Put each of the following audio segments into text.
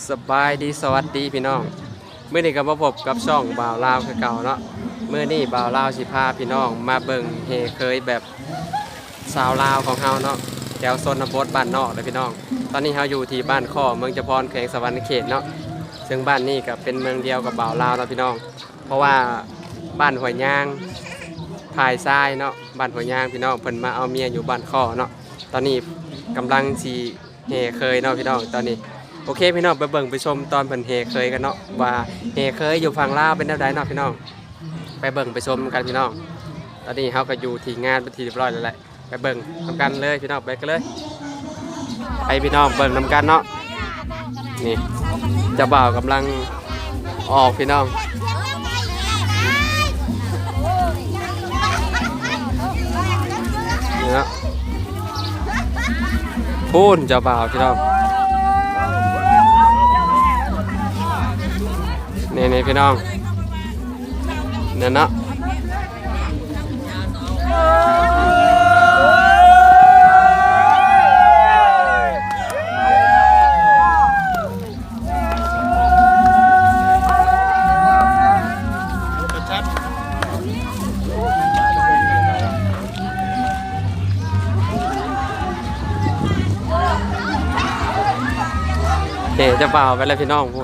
ສະບາຍດີ ສະຫວັດດີພີ່ນ້ອງ, ມື້ນີ້ກໍມາພົບກັບຊ່ອງບ່າວລາວຄືເກົ່າເນາະ. ມື້ນີ້ບ່າວລາວຊິພາພີ່ນ້ອງມາເບິ່ງແຫ່ເຂີຍແບບຊາວລາວຂອງເຮົາເນາະ ແຖວຊົນນະບົດບ້ານນອກເດີພີ່ນ້ອງ. ຕອນນີ້ເຮົາຢູ່ທີ່ບ້ານຄໍ້ ເມືອງຈຳພອນ ແຂວງສະຫວັນນະເຂດເນາະ, ເຊິ່ງບ້ານນີ້ກໍເປັນເມືອງດຽວກັບບ່າວລາວເນາະພີ່ນ້ອງ. ເພາະວ່າບ້ານຫ້ວຍຍາງ ຝ່າຍຊາຍເນາະ ບ້ານຫ້ວຍຍາງພີ່ນ້ອງ ເພິ່ນມາເອົາເມຍຢູ່ບ້ານຄໍ້ເນາະ. ຕອນນີ້ກຳລັງຊິແຫ່ເຂີຍເນາະພີ່ນ້ອງ. ຕອນນີ້ ໂອເຄພີ່ນ້ອງ ໄປເບິ່ງໄປຊົມຕອນເພິ່ນແຫ່ເຂີຍກັນເນາະ ວ່າແຫ່ເຂີຍຢູ່ຝັ່ງລາວເປັນແນວໃດເນາະພີ່ນ້ອງ. ໄປເບິ່ງໄປຊົມນຳກັນພີ່ນ້ອງ. ຕອນນີ້ເຮົາກໍຢູ່ທີ່ງານເປັນທີ່ຮຽບຮ້ອຍແລ້ວແຫຼະ. ໄປເບິ່ງນຳກັນເລີຍພີ່ນ້ອງ ໄປກັນເລີຍ. ໄປພີ່ນ້ອງ ເບິ່ງນຳກັນເນາະ. ນີ້ ເຈົ້າບ່າວກຳລັງອອກພີ່ນ້ອງ. ນີ້ເນາະ ພຸ້ນເຈົ້າບ່າວພີ່ນ້ອງ. ນີ້ໆ ພີ່ນ້ອງ ນັ້ນເນາະ. ເອີ ເຈົ້າບ່າວໄປແລ້ວພີ່ນ້ອງ. ໂອ້ຍ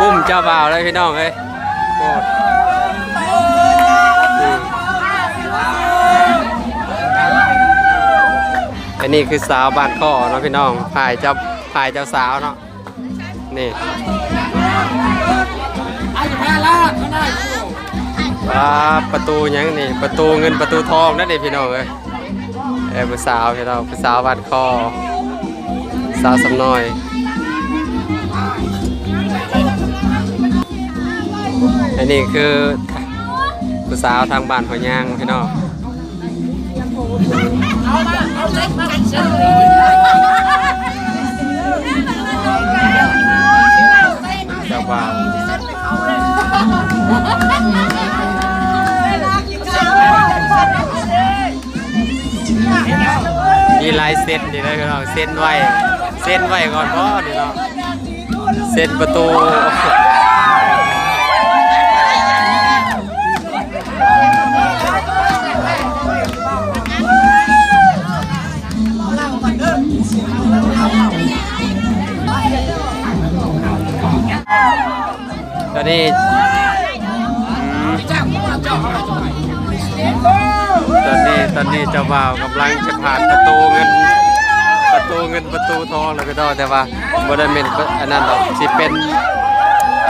ອຸ້ມເຈົ້າບ່າວເລີຍພີ່ນ້ອງເອີຍ. ໂອ້ຍ ອືມ ອັນນີ້ຄືສາວບ້ານຄໍ້ເນາະພີ່ນ້ອງ ຝ່າຍເຈົ້າ ຝ່າຍເຈົ້າສາວເນາະ. ນີ້ ປາ ປະຕູຫຍັງນີ້ ປະຕູເງິນປະຕູທອງນັ້ນນີ້ພີ່ນ້ອງເອີຍ. ເອີ ຜູ້ສາວພີ່ນ້ອງ ຜູ້ສາວບ້ານຄໍ້ ສາວສຳນ້ອຍ. ອັນນີ້ຄືຜູ້ສາວທາງບ້ານຫົວຍາງພີ່ນ້ອງ. ເຈົ້າບ່າວ ມີລາຍເຊັນນີ້ເດີພີ່ນ້ອງ ເຊັນໄວ້ ເຊັນໄວ້ກ່ອນບໍນີ້ເນາະ. ເຊັນປະຕູ ຕອນນີ້ ອືມ ຕອນນີ້ ຕອນນີ້ເຈົ້າບ່າວກຳລັງຈະຜ່ານປະຕູເງິນ ປະຕູເງິນປະຕູທອງແລ້ວພີ່ນ້ອງ ແຕ່ວ່າ ບໍ່ໄດ້ແມ່ນ ອັນນັ້ນດອກ ຊິເປັນ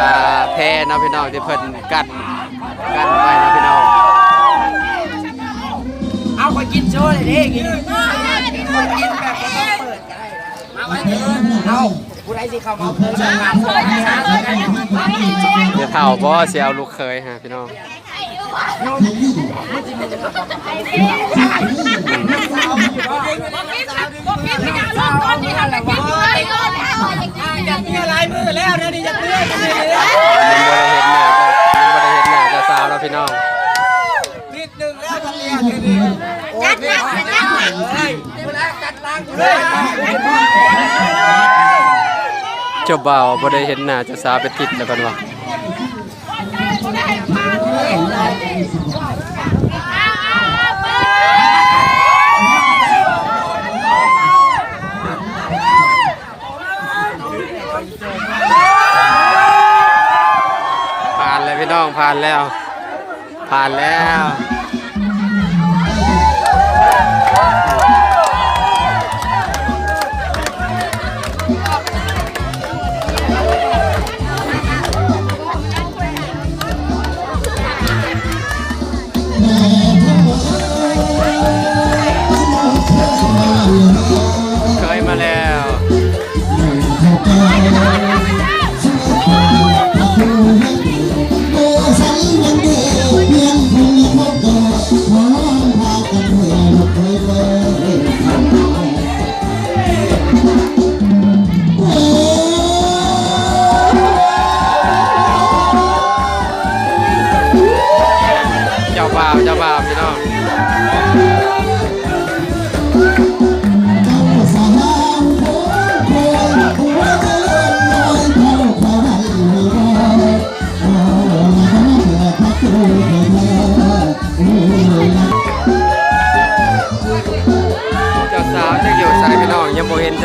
ອ່າ ແພເນາະພີ່ນ້ອງ ທີ່ເພິ່ນກັ້ນ ກັ້ນໄວ້ເນາະພີ່ນ້ອງ. ເອົາ ຂ້ອຍກິນໂຊເດ້ ກິນ ຂ້ອຍກິນແບບບໍ່ຕ້ອງເປີດກໍໄດ້ນະ ມາໄວ້ເດີ. ເອົາ ຜູ້ໃດຊິເຂົ້າມາເປີດ ແມ່ເຖົ້າບໍ່ ຊິເອົາລູກເຂີຍຫາ ພີ່ນ້ອງ. ຢາກເມືອຫຼາຍມື້ແລ້ວ ດຽວນີ້ຢາກເມືອ ຍັງບໍ່ໄດ້ເຫັນໜ້າ ຍັງບໍ່ໄດ້ເຫັນໜ້າເຈົ້າສາວເນາະພີ່ນ້ອງ. ເຈົ້າບ່າວບໍ່ໄດ້ເຫັນໜ້າເຈົ້າສາວເປັນທິດແລ້ວເພິ່ນວ່າ. ຜ່ານແລ້ວພີ່ນ້ອງ ຜ່ານແລ້ວ ຜ່ານແລ້ວ. ເຂີຍມາແລ້ວ.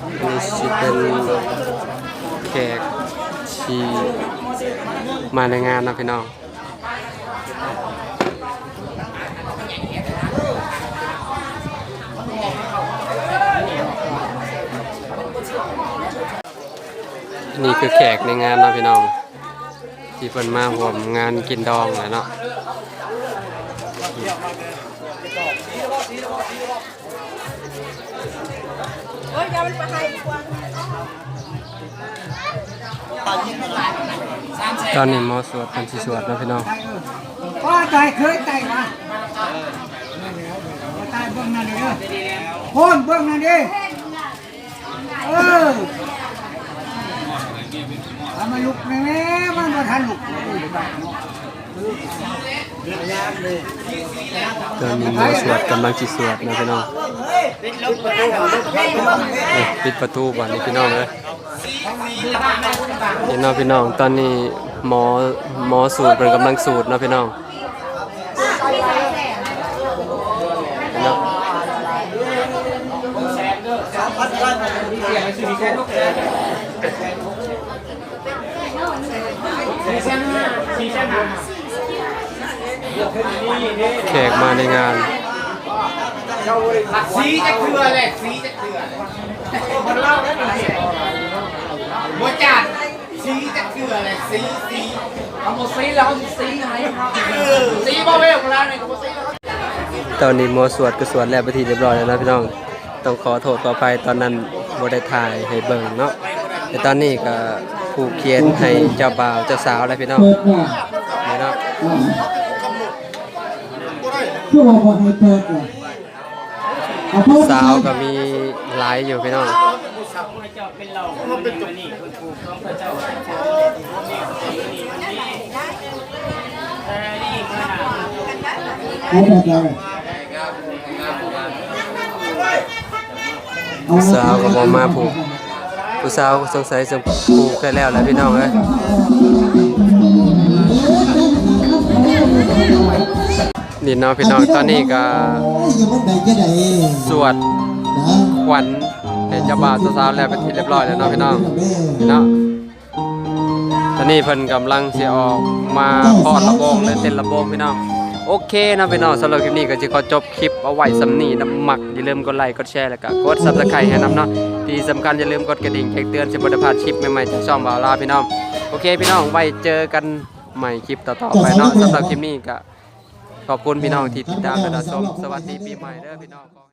ອັນນີ້ຊິເປັນແຂກທີ່ມາໃນງານເນາະພີ່ນ້ອງ. ນີ້ຄືແຂກໃນງານເນາະພີ່ນ້ອງ ທີ່ເພິ່ນມາຮ່ວມງານກິນດອງແຫຼະເນາະ. ຕອນນີ້ໝໍສວດເພິ່ນຊິສວດເນາະພີ່ນ້ອງ. ວ່າຕາຍເຄີຍຕາຍວະ ຕາຍເບິ່ງນັ້ນເດີ ໂພນເບິ່ງນັ້ນເດ້. ເອີ ເອົາມາລຸກແນ່ແມ່ ມັນບໍ່ທັນລຸກ. ຕອນນີ້ໝໍສວດກຳລັງຊິສວດເນາະພີ່ນ້ອງ. ເອີ ປິດປະຕູບາດນີ້ພີ່ນ້ອງເອີຍ. ເຫັນເນາະພີ່ນ້ອງ ຕອນນີ້ໝໍ ໝໍສູດເພິ່ນກຳລັງສູດເນາະພີ່ນ້ອງ. ເນາະ ແຂກມາໃນງານ ສີຈັກເທື່ອແຫຼະ ສີຈັກເທື່ອ ບໍ່ຈັດ ສີຈັກເທື່ອແຫຼະ ສີ ສີ ເຮົາບໍ່ສີແລ້ວ ເຮົາຊິສີໃຫ້ ເອີ ສີບໍ່ເວວ ຄົນລາວນີ້ກໍບໍ່ສີແລ້ວ. ຕອນນີ້ໝໍສວດກໍສວດແລ້ວເປັນທີ່ຮຽບຮ້ອຍແລ້ວເນາະພີ່ນ້ອງ. ຕ້ອງຂໍໂທດຂໍອະໄພ ຕອນນັ້ນບໍ່ໄດ້ຖ່າຍໃຫ້ເບິ່ງເນາະ. ແຕ່ຕອນນີ້ກໍຜູກຂຽນໃຫ້ເຈົ້າບ່າວເຈົ້າສາວແລ້ວພີ່ນ້ອງ. ນີ້ເນາະ ຄືວ່າບໍ່ໃຫ້ເປີດລະ? ສາວກໍມີຫຼາຍຢູ່ພີ່ນ້ອງ. ຜູ້ສາວກໍບໍ່ມາຜູກ ຜູ້ສາວສົງໄສຊິຜູກໄດ້ແລ້ວແຫຼະພີ່ນ້ອງເອີຍ. ນີ້ເນາະພີ່ນ້ອງ ຕອນນີ້ກໍສວດຂວັນໃຫ້ເຈົ້າບ່າວເຈົ້າສາວແລ້ວເປັນທີ່ຮຽບຮ້ອຍແລ້ວເນາະພີ່ນ້ອງເນາະ. ຕອນນີ້ເພິ່ນກຳລັງຊິອອກມາຟ້ອນລຳໂພງ ຫຼື ເຕັ້ນລຳໂພງພີ່ນ້ອງ. ໂອເຄເນາະພີ່ນ້ອງ ສຳລັບຄລິບນີ້ກໍຊິຂໍຈົບຄລິບເອົາໄວ້ສ່ຳນີ້ນຳ. ມັກຢ່າລືມກົດໄລ ກົດແຊ ແລ້ວກໍກົດ Subscribe ໃຫ້ນຳເນາະ. ທີ່ສຳຄັນຢ່າລືມກົດກະດິ່ງແຈ້ງເຕືອນ ຊິບໍ່ໄດ້ພາດຄລິບໃໝ່ໆຈາກຊ່ອງບ່າວລາວພີ່ນ້ອງ. ໂອເຄພີ່ນ້ອງ ໄວ້ເຈີກັນໃໝ່ຄລິບຕໍ່ໆໄປເນາະ. ສຳລັບຄລິບນີ້ກໍຂອບຄຸນພີ່ນ້ອງທີ່ຕິດຕາມ ແລະ ຮັບຊົມ. ສະຫວັດດີປີໃໝ່ເດີພີ່ນ້ອງ.